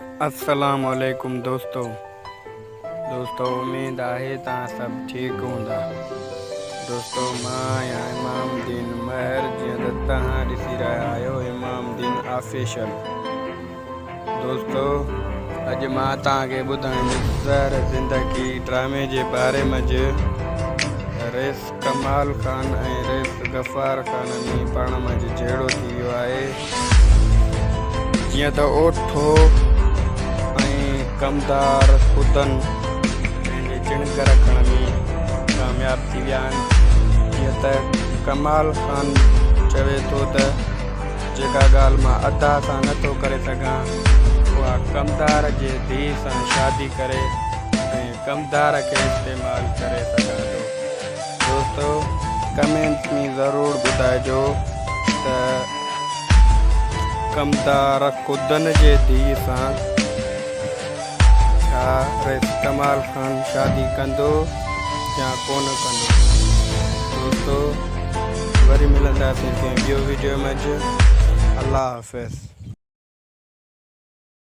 السلام عليڪم دوستو دوستو اميد آهي توهان سڀ ٺيڪ هوندا دوستو مان آهيان امام دين مهر جيئن ته توهان ڏسي رهيا آهيو امام دين آفيشل دوستو اڄ مان توهان کي ٻڌائيندس زهر زندگي ڊرامي جي باري منجهه ريس ڪمال خان ۽ رئيس غفار خان ۾ پاڻ منجهه جهيڙو ٿي ويو آهي. جيئن ته اوٺو ۽ ڪمدار خودن پنهنجي چڻنگ رکڻ ۾ ڪامياب ٿي ويا آهن. جيئن ته ڪمال خان چوي ٿو ته جيڪا ڳالهه مان ادا سان نه ٿو ڪري سگهان اها ڪمدار جي ڌيء سان شادي ڪري ۽ ڪمدار کي استعمال ڪري سگهان ٿو. دوستو ڪمينٽس ۾ ضرور ٻڌائجو ته ڪمدار خدن جي ڌيء سان ڇا رئيس ڪمال خان شادي ڪندو يا ڪونه ڪندو. دوستو وري ملنداسين ڪنهن ٻيو ويڊيو منجھ الله حافظ.